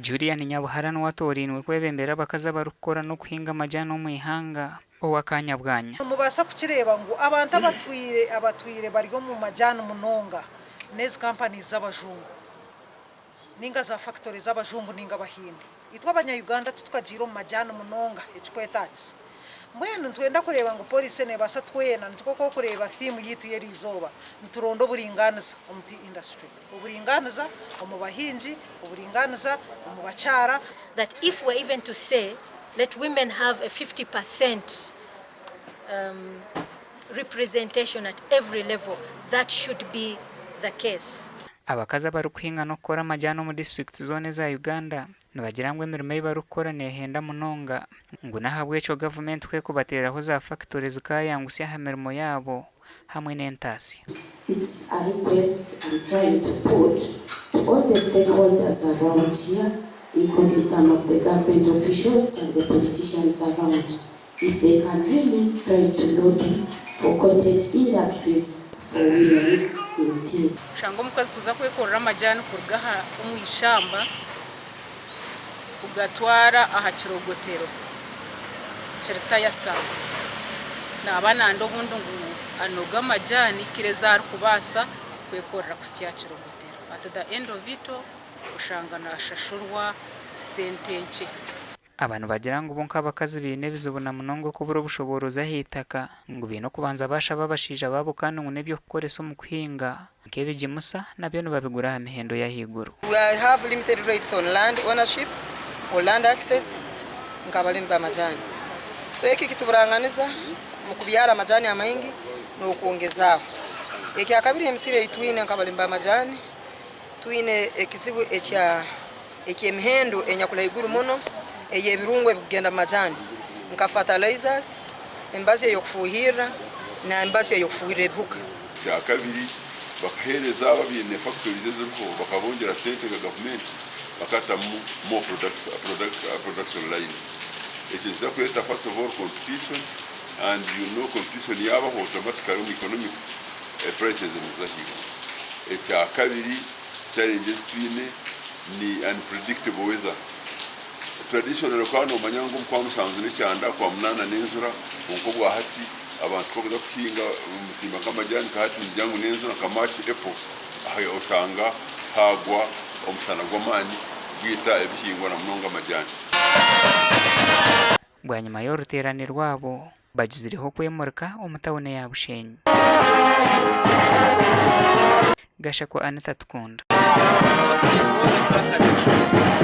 Julian Nyabuhara niwe atoorainwe kwebembera abakazi abarikukora n'okuhinga amajaani omu ihanga owa Kanyabwanya. Nimubaasa kukireeba ngu abantu abatwire abatwire bari omu majaani munonga n'ezi companies z'abajungu ninga za factory z'abajungu ninga abahindi. Itwe abanya Uganda titukagiire omu majaani munonga ekikwetaagisa. Mbwenu nitwenda kureeba ngu policy neebaasa twena nikwo okureeba theme yaitu y'eriizooba nituronda oburingaaniza omu tea industry. Oburingaaniza omu bahingi, oburingaaniza omu bakyara. That if we're even to say let women have a 50 percent representation at every level, that should be the case. Abakazi abarikuhinga n'okukora amajaani omu disiturikiti zoona eza Uganda nibagira ngu emirimo ei barikukora neehenda munonga ngu n'ahabw'ekyo gavumenti ku ekubateeraho za fakitore zikaayangusya aha mirimo yaabo hamwe n'entaasya. It's a request I'm trying to put to all the stakeholders around here including some of the government officials and the politicians around if they can really try to lobby for cottage industries for women in tea. Oshanga omukazi kuza kwekorera amajaani kuruga aha omu ishamba kugatwara aha kirogotero kiri tayasama. Naaba nanda obundi ngu anoge amajaani kiro ezi arikubaasa kwekorera kuhitsya aha kirogotero. At the end of it all oshanga nashashurwa sente nkye. Aba nibagira ngu bo nk'abakazi baine ebizibu na munonga okubura obushoboorozi aha itaka, ngu baine okubanza baashaba abashaija baabo kandi ngu n'eby'okukoresa omu kuhinga nk'ebigimusa nabyo nibabigura aha mihendo y'ahaiguru. We have limited rights on land ownership or land access nk'abarimi b'amajaani. So eki kituburanganiza omu kubyara amajaani amaingi n'okwongezaaho. Ekyakabiri emisiri ei twine nk'abarimi b'amajaani, twine ekizibu ekya eky'emihendo enyakuli haiguru muno ey'ebirungo ebikugenda mu majaani nka fertilizers, emibazi ey'okufuuhirra n'emibazi ey'okufuuhirra ebihuka. Ekyakabiri, bakaheereza abo abaine factories eziriho bakabongyera sente nka gavumenti bakatamu more production lines. Ekyo nikiza kureeta first of all competition and you know competition yaabaho automatically omu economics prices niziza ahaiguru. Ekyakabiri, challenge ezi twine ni unpredictable weather. Traditionally okaba nomanya ngu omu kwamusanju n'ekyanda, kwamunaana n'enjura kwonka obwahati abantu ku barikuza kuhinga omusimba nk'amajaani nka hati nigira ngu n'enjura nka March, April osanga haagwa omushana gw'amaani gwita ebihingwa na munonga amajaani. Bwanyima y'oruteerane rwabo, bagizireho okwemurika omu tauni eya Bushenyi. Gashakwa Anita Tukunda.